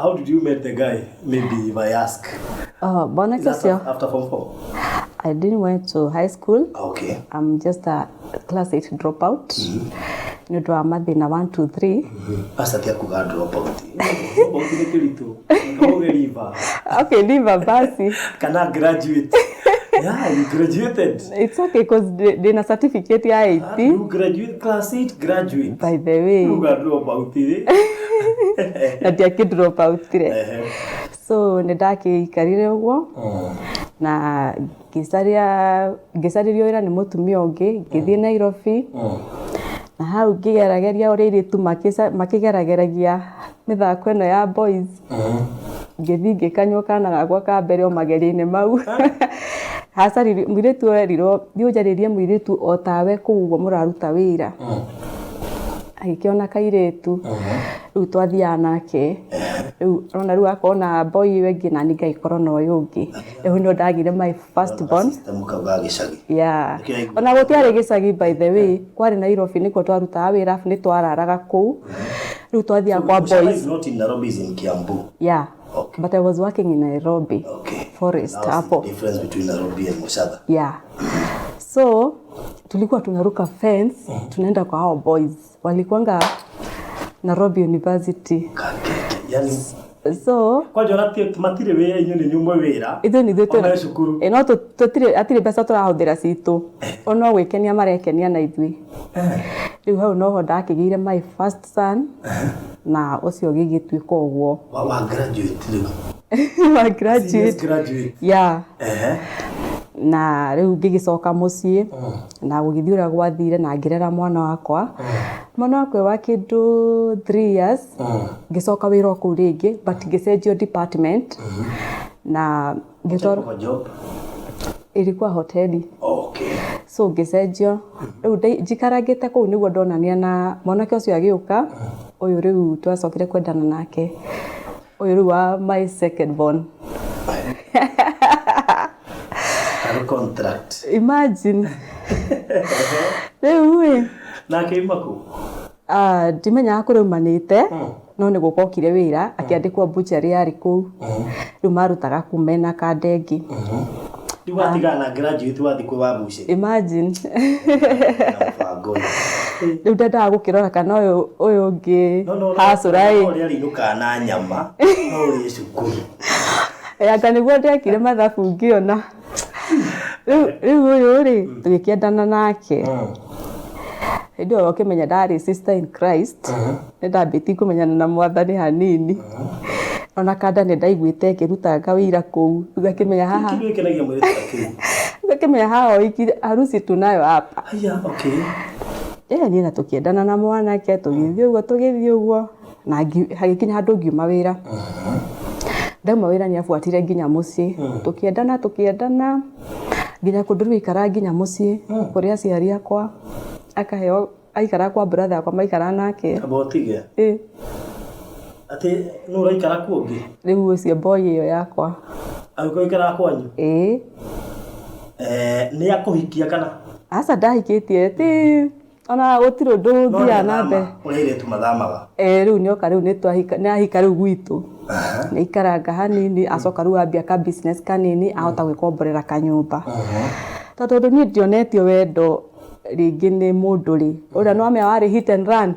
How did you meet the guy? Maybe if I ask. Oh, mwanake Is that ũcio after form 4? I didn't went to high school. Okay. I'm just a class 8 dropout. Nĩ ũndũ wa mathĩna 1 2 3. Aca tia kuga drop out. Drop out nĩ kĩritũ. Kauge leaver. Okay, leave basi. Kana graduate. Yeah, you graduated. It's okay because ndĩna certificate ya 8. You graduate class 8 graduate. By the way, Uga drop out ĩ. na ndiakĩ drop out re. Ehe. So nĩ ndakĩikarire ũguo na ngĩcaria ngĩcarĩrio wĩra nĩ mũtumia ũngĩ, ngĩthiĩ Nairobi. Na hau ngĩgerageria ũrĩa airĩtu makĩgerageragia mĩthako ĩno ya boys. Ngĩthiĩ ngĩkanyua kana gakwa ka mbere o magerio-inĩ mau. Hacarĩrio mũirĩtu erirwo thiĩ ũnjarĩrie mũirĩtu o tawe kũu ũguo mũraruta wĩra. Agĩkĩona kairĩtu, rĩu twathiaga nake, rĩu ona rĩu akorwo na boy ĩyo ĩngĩ nani ngagĩkorwo na ũyũ ũngĩ. Rĩu nĩho ndagĩire my first born. System kau ga gĩcagi. Yeah. Nĩkĩo aigua. Ona gũtiarĩ gĩcagi, by the way, kwarĩ Nairobi nĩkuo twarutaga wĩra, arabu nĩ twararaga kũu. Rĩu twathiaga kwa Mushatha boys. is not in Nairobi, is in Kiambu. Yeah. Okay. But I was working in Nairobi. Okay. Forest Now see hapo. the difference between Nairobi and Mushatha. Yeah. So tulikuwa tunaruka fence, tunaenda kwa hao boys. Walikuanga Nairobi University. Kakeke. Yani So kwanja ona matirĩ wĩra, inyuĩ nĩ nyumwe wĩra. Ithuĩ nĩ ithuĩ Ona cukuru. No tũtirĩ atirĩ mbeca tũrahũthĩra citũ. O no gwĩkenia marekenia na ithuĩ. Rĩu hau noho ndakĩgĩire my first son na ũcio gĩgĩtuĩka ũguo. Wa graduate rĩu. Wa Serious graduate. graduate. Yeah. Ehe. Na rĩu ngĩgĩcoka mũciĩ na gũgĩthiĩ ũrĩa gwathire na ngĩrera mwana wakwa. Mwana wakwa wa kĩndũ 3 years ngĩcoka wĩra o kũu rĩngĩ, but ngĩcenjio department na ngĩtwarwo. Type of a job. Ilikuwa hoteli. Okay. So ngĩcenjio rĩu njikarangĩte kũu nĩguo ndonania na mwanake ũcio agĩũka, ũyũ rĩu twacokire kwendana nake, ũyũ rĩu wa my second born. Karĩ contract. Imagine rĩu ĩ. Nake ima kũ? Ah, ndimenyaga kũrĩa aumanĩte, no nĩ gũka okire wĩra akĩandĩkwo butchery yarĩ kũu. Rĩu marutaga kũu mena kandenge. Rĩu watigana na graduate wathiĩ kwĩ wa buce. Imagine. Na mũbango ũyũ. Rĩu ndendaga gũkĩrora kana ũyũ ũngĩ No hacũra ĩ. No ũrĩa arĩinũkaga na nyama no ũrĩ cukuru. Anga nĩguo ndekire mathabu ngĩona. Rĩu ũyũ rĩ tũgĩkĩendana nake. Hĩndĩ ĩyo ũkĩmenya ndarĩ sister in Christ, nĩ ndambĩtie kũmenyana na mwathani hanini. Ona kanda nĩ ndaiguĩte ĩkĩrutanga wĩira kũu. Rĩu ngakĩmenya haha. Kĩndũ gĩkenagia mũirĩtu ta kĩu. Ngakĩmenya haha ũhiki harusi tunayo hapa. Haya, okay. Ĩĩ niĩ na tũkĩendana na mwanake tũgĩthiĩ ũguo tũgĩthiĩ ũguo na hagĩkinya handũ ngiuma wĩra. Ndauma wĩra nĩ abuatire nginya mũciĩ. Tũkĩendana tũkĩendana nginya kũndũ rĩu aikaraga nginya mũciĩ kũrĩ aciari akwa, akaheo aikara kwa brother yakwa maikara nake. Amba ũtige. Ĩ. Atĩ nũ ũraikara kuo ũngĩ? Rĩu ũcio boy ĩyo yakwa. Agĩkorwo aikaraga kwanyu? Ĩ. Nĩ akũhikia kana? Aca, ndahikĩtie ti ona gũtirĩ ũndũ No ũthiaga na mbere. Ũrĩa airĩtu mathamaga. Ĩ, rĩu nĩoka rĩu nĩtwahika, nĩahika rĩu gwitũ. Nĩ aikaranga hanini acoka rĩu ambia ka business kanini ahota gwĩkomborera kanyũmba. Tondũ ũndũ niĩ ndionetio wendo rĩngĩ nĩ mũndũ rĩ, ũrĩa no amenya warĩ hit and run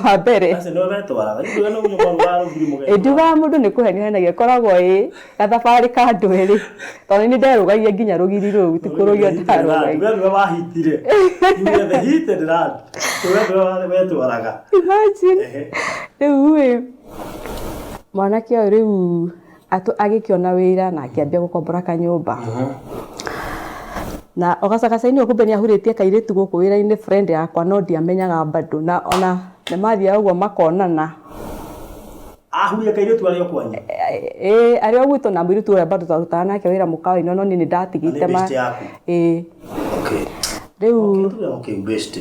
wa mbere. Acio nĩwe wetwaraga. Rĩu ndũgana nyũmba rwa rũgiri mũgetwara. Ĩ, ndiugaga mũndũ nĩ kũhenio henagia, ĩkoragwo ĩ gathabarĩ ka andũ erĩ. Tondũ nĩ nderũgagia nginya rũgiri rũu, ti kũrũgia ndarũgagia. We nĩwe wahitire. You were the hit and run. We nĩwe wetwaraga. Imagine. Ehe. Rĩu ĩ mwanake ũyũ rĩu agĩkĩona wĩra na akĩambia gũkombora kanyũmba. Na o gacagaca-inĩ kumbe nĩ ahurĩtie kairĩtu gũkũ wĩra-inĩ, friend yakwa, no ndiamenyaga bado, na ona nĩ mathiaga ũguo makonana. Ahuria kairĩtu arĩ o kwanyu? Ĩ, arĩ o gwitũ na mũirĩtu ũrĩa bado twarutaga nake wĩra mũkawa-inĩ, no niĩ nĩ ndatigĩte. Nĩ best yaku? Ĩ. Okay. Rĩu Okay, tuge okay, best.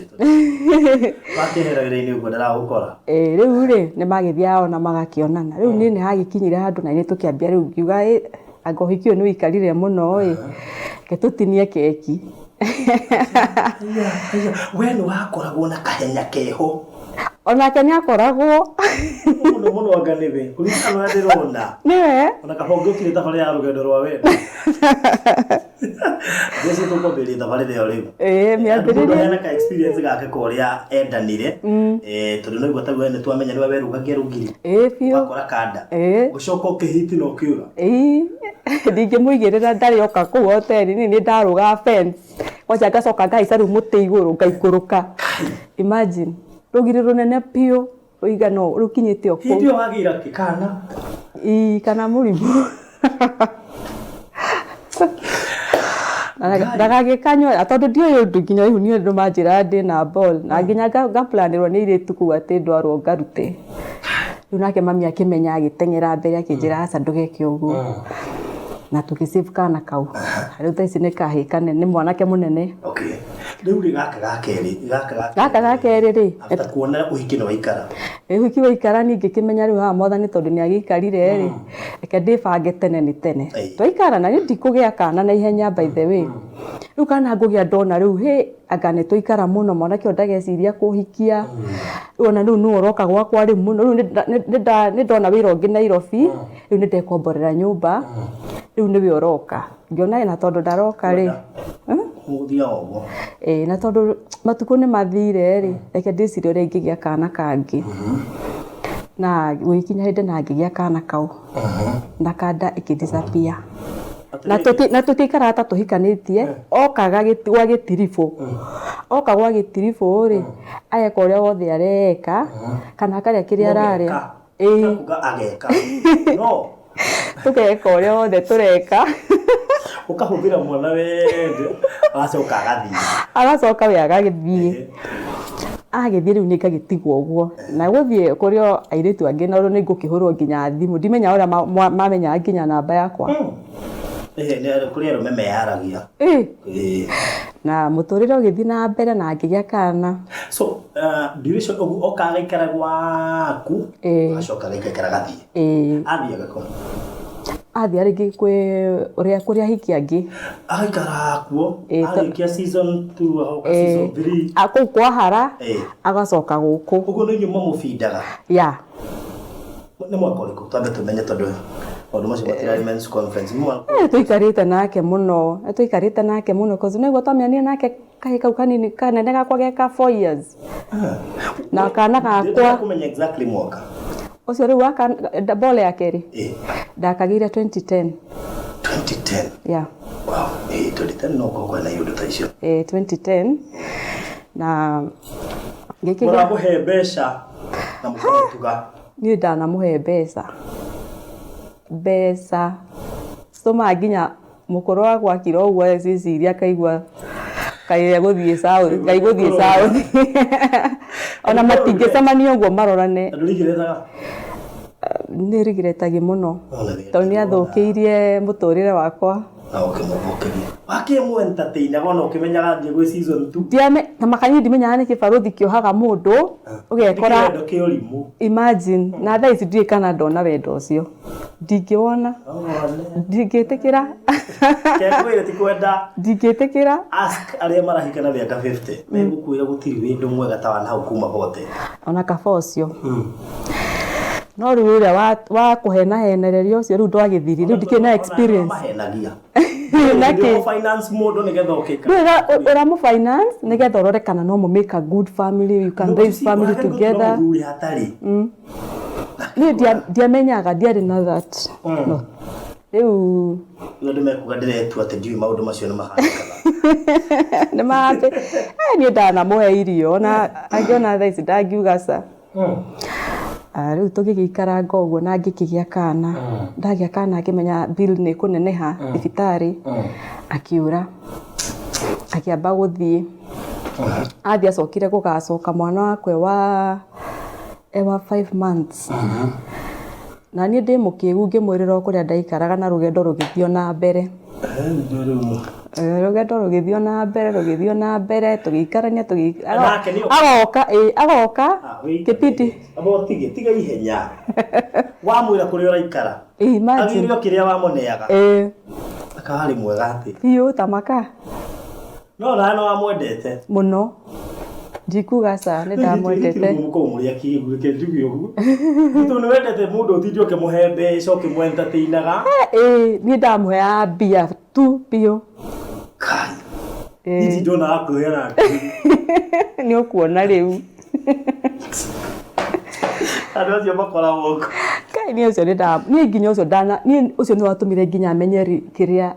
Wakĩhera wĩra-inĩ ũguo ndaragũkora. Ĩ, rĩu rĩ nĩ magĩthiaga ona magakĩonana. Rĩu niĩ nĩ hagĩkinyire handũ na nĩ tũkĩambia rĩu ngiuga ĩ anga ũhiki ũyũ nĩ ũikarire mũno ĩ, reke tũtinie keki. We nĩ wakoragwo na kahenya keho. Onake nĩ akoragwo. Mũno mũno anga nĩwe. Kũringana na ũrĩa ndĩrona. Nĩwe. Ona kaba ũngĩokire thabarĩ ya rũgendo rwa wendo. Jesse tũkwambĩrĩria thabarĩ ĩyo rĩu. Ĩĩ Mũndũ mĩambĩrĩrie. aheana ka experience gake ka ũrĩa endanire. Tondũ no igua ta we nĩ twamenya nĩwe werugagia rũgiri. Ĩĩ biũ. Ũgakora kanda. Ĩĩ. Ũgĩcoka ũkĩhiti na ũkĩũra. Ĩĩ. Ndingĩmũigĩrĩra ndarĩ oka kũu hoteli niĩ nĩ ndarũgaga fence. Kwanja ngacoka ngahaica rĩu mũtĩ igũrũ ngaikũrũka. Imagine. Rũgiri rũnene biũ rũigana ũũ rũkinyĩte o kũu. Hĩndĩ ĩyo wagĩra kĩ kana? Ĩĩ kana mũrimũ. Ndagagĩkanyua tondũ ndiũĩ ũndũ nginya rĩu niĩ andũ manjĩraga ndĩna ball na nginya ngaplanĩrwo nĩ airĩtu kũu atĩ ndwarwo ngarute. Rĩu nake mami akĩmenya agĩteng'era mbere akĩnjĩra aca ndũgeke ũguo. Na tũgĩ save kana kau. Rĩu thaa ici nĩ kahĩĩ kanene, nĩ mwanake mũnene. Okay. Rĩu rĩ gaka ga kerĩ, gaka ga Gaka ga kerĩ rĩ, After kuona ũhiki nĩ waikara. Ũhiki waikara niĩ ngĩkĩmenya rĩu haha mwathani tondũ nĩ agĩikarire rĩ, reke ndĩbange tene nĩ tene. Twaikara na niĩ ndikũgĩa kana na ihenya by the way. Rĩu kana ngũgĩa ndona rĩu hĩ anga nĩ twaikara mũno mwanake ũyũ ndageciria kũhikia. Rĩu ona rĩu nĩwe ũroka gwakwa rĩu mũno, rĩu nĩ ndona wĩra ũngĩ Nairobi, rĩu nĩ ndekomborera nyũmba, rĩu nĩwe ũroka. Ngĩona na tondũ ndaroka rĩ, Mũgũthiaga ũguo. Ĩĩ na tondũ matukũ nĩ mathire rĩ, reke ndĩcirie ũrĩa ingĩgĩa kana kangĩ. Na gũgĩkinya hĩndĩ na ngĩgĩa kana kau. Na kanda ĩkĩ disappear. Na tũtiikaraga ta tũhikanĩtie, okaga gwa gĩtiribũ. Oka gwa gĩtiribũ rĩ, ageka ũrĩa wothe areka, kana akarĩa kĩrĩa ararĩa. Ĩĩ. Kuga ageka. No. Tũgeka ũrĩa wothe tũreka. Ũkahũthĩra mwana wende, agacoka agathiĩ. Agacoka we agagĩthiĩ. Agĩthiĩ rĩu niĩ ngagĩtigwo ũguo. Na gũthiĩ kũrĩ o airĩtu angĩ na nĩ ngũkĩhũrwo nginya thimũ. Ndimenyaga ũrĩa mamenyaga nginya namba yakwa. Kũrĩ arũme meyaragia. Na mũtũrĩre ũgĩthiĩ na mbere na ngĩgĩa kana. So, duration ũguo oka agaikara gwaku, agacoka agaikara agathiĩ. Athiaga kũ? Athiĩ rĩngĩ kwĩ ũrĩa kũrĩ ahiki angĩ. Agaikara kuo, arĩkia season 2 agoka season 3. Kũu kwahara, agacoka gũkũ. Ũguo nĩ inyuĩ mamũbindaga? Yeah. Nĩ mwaka ũrĩkũ? Twambe tũmenye tondũ maũndũ macio matirarĩ men's conference. Nĩ tũikarĩte nake mũno, nĩ tũikarĩte nake mũno cause nĩguo twamenyanire nake kahĩĩ kau kanini kanene gakwa ge ka 4 years. Na kana gakwa. Ndĩrenda kũmenya exactly mwaka. Ũcio rĩu wa ball ya kerĩ? Ndakagĩire 2010. 2010? Yeah. Wow, 2010 no ũkorwo kwĩna iũndũ ta icio. 2010 na ngĩkĩgĩa. Mũramũhe mbeca na mũkamũtuga. Niĩ ndanamũhe mbeca. Mbeca citũmaga nginya mũkũrũ wakwa akira ũguo eciciria akaigua kaĩ egũthiĩ south, kaĩ gũthiĩ south. Ona matingĩcemania ũguo marorane. Ndũrigiretaga? Nĩ rigiretagia mũno tondũ nĩ athũkĩirie mũtũrĩre wakwa. Na ũkĩmũthũkĩria. Wakĩmũ entertain ona ũkĩmenyaga athiĩ gwĩ season 2. Na makanyĩ ndimenyaga nĩkĩ barũthi kĩohaga mũndũ ũgekora. Kĩwendo kĩ ũrimũ. Imagine na thaa ici ndiũĩ kana ndona wendo ũcio. Ndingĩwona. Ndingĩtĩkĩra. Kekwĩre ti kwenda. Ndingĩtĩkĩra. Ask arĩa marahikana mĩaka 50. Megũkwĩra gũtirĩ wendo mwega ta wa nahau kuma bote. Ona kaba ũcio. No rĩu ũrĩa wa kũhenahenereria ũcio rĩu ndwagĩthirire, rĩu ndikĩrĩ na experience. Mahenagia. Nĩkĩ? Finance mũndũ nĩgetha ũkĩka. Rĩu ũramũ finance nĩgetha ũrore kana no mũ make a good family, you can raise family together. Mũthuri hatarĩ. Niĩ ndiamenyaga, ndiarĩ na that. No. Rĩu Andũ mekuga ndĩretua atĩ ndiũĩ maũndũ macio nĩ mahanĩkaga. Nĩ mahathĩ. Niĩ ndanamũhe irio ona angĩona thaa ici ndangiuga ca. Rĩu tũgĩgĩikaranga ũguo na ngĩkĩgĩa kana. Ndagĩa kana akĩmenya bill nĩ ĩkũneneha thibitarĩ, akĩũra. Akĩamba gũthiĩ. Athiĩ acokire gũgacoka mwana wakwa e wa 5 months. Na niĩ ndĩ mũkĩgu ngĩmwĩrĩra o kũrĩa ndaikaraga na rũgendo rũgĩthiĩ o na mbere. Rũgendo rũgĩthiĩ na mbere, rũgĩthiĩ na mbere, tũgĩikarania, agoka, agoka kĩbindi. Amba ũtige, tiga ihenya. Wamwĩra kũrĩa ũraikara. Imagine. Agĩrĩo kĩrĩa wamũneaga. Akarĩ mwega atĩ. Biũ ta maka. No nawe no wamwendete. Mũno. Ndikuga ca, nĩ ndamwendete. Mũkorwo mũrĩ akĩgu, reke njuge ũguo. Tondũ nĩ wendete mũndũ ũtinde ũkĩmũhe mbeca ũkĩmũ-entertainaga. Ĩĩ, niĩ ndamũheaga mbia tu biũ. Kai. Niĩ ndona akũheana ngiri. Nĩ ũkuona rĩu. Andũ acio makoragwo kũ? Kai niĩ ũcio nĩ nda niĩ nginya ũcio ndana niĩ ũcio nĩ watũmire nginya menye kĩrĩa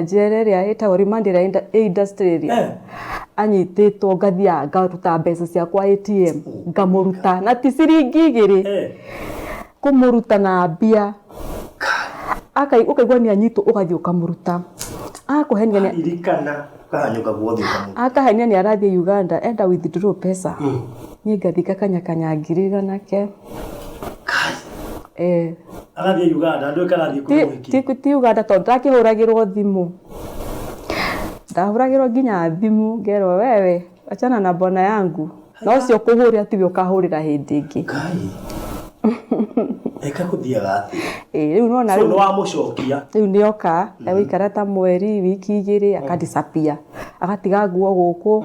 njera ĩrĩa ĩtagwo remand ĩrĩa ĩ industry area. Anyitĩtwo ngathiaga ngaruta mbeca ciakwa ATM ngamũruta na ti ciringi 2 kũmũruta na mbia. Ũkaigua nĩ anyitwo ũgathiĩ ũkamũruta. Akũhenia nĩ Ririkana ũkahanyũka guothe ũkamũruta. Akahenia nĩ arathiĩ Uganda enda withdraw pesa. Niĩ ngathiĩ ngakanyakanya ngiri igana ke. Kai. Agathiĩ Uganda, ndũĩ kana athiĩ kwĩ mũhiki. Ti Uganda tondũ ndakĩhũragĩrwo thimũ. Ndahũragĩrwo nginya thimũ ngerwo wewe achana na bwana yangu. Na ũcio kũhũrĩra tiwe ũkahũrĩra hĩndĩ ĩngĩ. Kai. Eka kũthiaga atĩa? Ĩĩ, rĩu nĩwona So nĩwamũcokia. Rĩu nĩoka, egũikara ta mweri, wiki 2, akadisappear. Agatiga nguo gũkũ,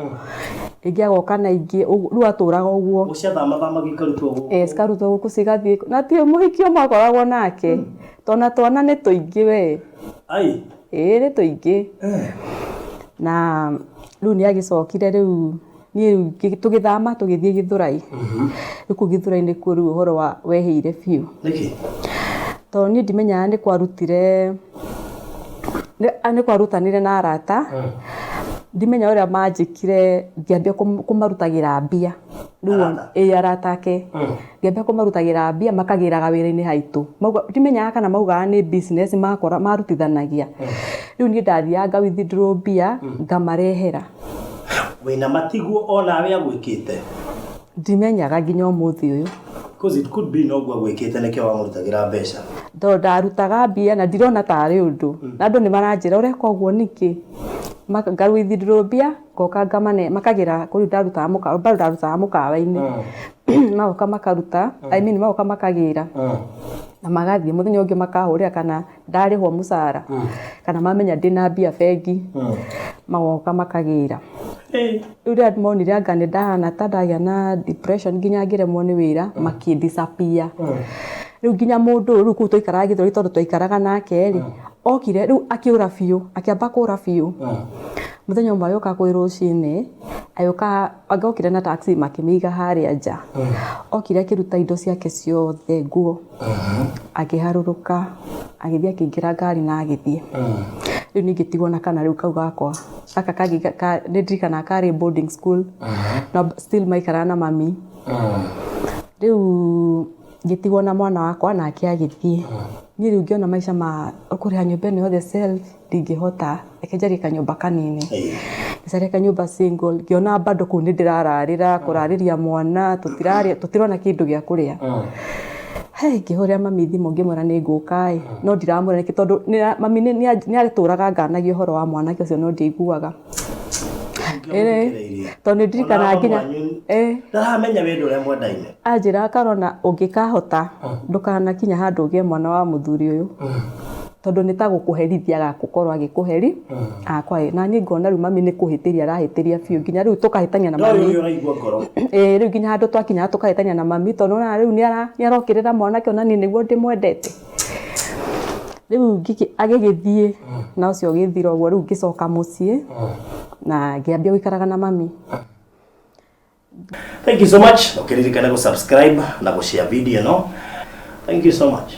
ĩngĩ agoka na ingĩ, rĩu atũraga ũguo. Ciathamathamagio ikarutwo gũkũ. Ĩĩ, cikarutwo gũkũ cigathiĩ, na ti mũhiki ũmwe akoragwo nake, tondũ twana nĩ tũingĩ we. Ai. Ĩĩ, nĩ tũingĩ. Na rĩu nĩ agĩcokire rĩu niĩ rĩu tũgĩthama tũgĩthiĩ Gĩthũrai. Rĩu kũu Gĩthũrai nĩkuo rĩu ũhoro wa wehĩire biũ. Nĩkĩ? Tondũ niĩ ndimenyaga nĩ kwarutire, nĩ kwarutanire na arata. Ndimenya ũrĩa manjĩkire ngĩambia kũmarutagĩra mbia. Rĩu ĩĩ arata ake. Ngĩambia kũmarutagĩra mbia makagĩraga wĩra-inĩ haitũ. Ndimenyaga kana maugaga nĩ business makora marutithanagia. Rĩu niĩ ndathiaga nga withdraw mbia ngamarehera. Wĩna matiguo onawe agwĩkĩte? Ndimenyaga nginya ũmũthĩ ũyũ. Because it could be noguo agwĩkĩte nĩkĩo wamũrutagĩra mbeca. Tondũ ndarutaga mbia na ndirona tarĩ ũndũ. Na andũ nĩ maranjĩra ũreka ũguo nĩkĩ? Nga withdraw mbia ngoka ngamane makagĩra kũu ndarutaga mũkawa, bado ndarutaga mũkawa-inĩ. Magoka makaruta, I mean magoka makagĩra. Na magathiĩ mũthenya ũngĩ makahũrĩra kana ndarĩhwo mũcara kana mamenya ndĩna mbia bengi magoka makagĩra. Rĩu rĩrĩa monire anga nĩ ndahana ta ndagĩa na depression nginya ngĩremwo nĩ wĩra makĩ-disappear. Rĩu nginya mũndũ ũyũ rĩu kũu twaikaraga Gĩthũri tondũ twaikaraga nake rĩ, okire rĩu akĩũra biũ, akĩamba kũra biũ. Mũthenya ũmwe agĩũka kwĩ rũcinĩ, agĩũka okire na taxi makĩmĩiga harĩa nja. Okire akĩruta indo ciake ciothe nguo, akĩharũrũka, agĩthiĩ akĩingĩra ngari na agĩthiĩ. Rĩu niĩ ngĩtigwo na kana rĩu kau gakwa. Gaka kangĩ nĩ ndirikanaga karĩ boarding school, na still maikaraga na mami. Rĩu ngĩtigwo na mwana wakwa nake agĩthiĩ. Niĩ rĩu ngĩona maica ma kũrĩha nyũmba ĩno yothe self ndingĩhota, reke njarie kanyũmba kanini. Ngĩcaria kanyũmba single, ngĩona bado kũu nĩ ndĩrararĩra, kũrarĩria mwana, tũtirarĩa, tũtirona kĩndũ gĩa kũrĩa. Hey, ngĩhũrĩra mami thimũ ngĩmwĩra nĩ ngũka ĩ, no ndiramwĩra nĩkĩ tondũ mami nĩ atũraga nganagia ũhoro wa mwanake ũcio no ndiaiguaga. Tondũ nĩ ndirikanaga nginya Ndaramenya wendo ũrĩa mwendaine. Anjĩra Karona ũngĩkahota ndũkanakinya handũ ũgĩe mwana wa mũthuri ũyũ. Tondũ nĩ ta gũkũherithia agagũkorwo agĩkũheri, agakwa na niĩ ngona rĩu mami nĩ kũhĩtĩria arahĩtĩria biũ nginya rĩu tũkahĩtania na mami. No rĩu ũraigua ngoro. Ĩĩ rĩu nginya handũ twakinya tũkahĩtania na mami tondũ nĩwona rĩu nĩ arokĩrĩra mwanake ona niĩ nĩguo ndĩmwendete. Rĩu agĩgĩthiĩ na ũcio ũgĩthira ũguo rĩu ngĩcoka mũciĩ na ngĩambia gũikaraga na mami. Thank you so much. Ũkĩririkana gũ subscribe na gũ share video ĩno. Thank you so much.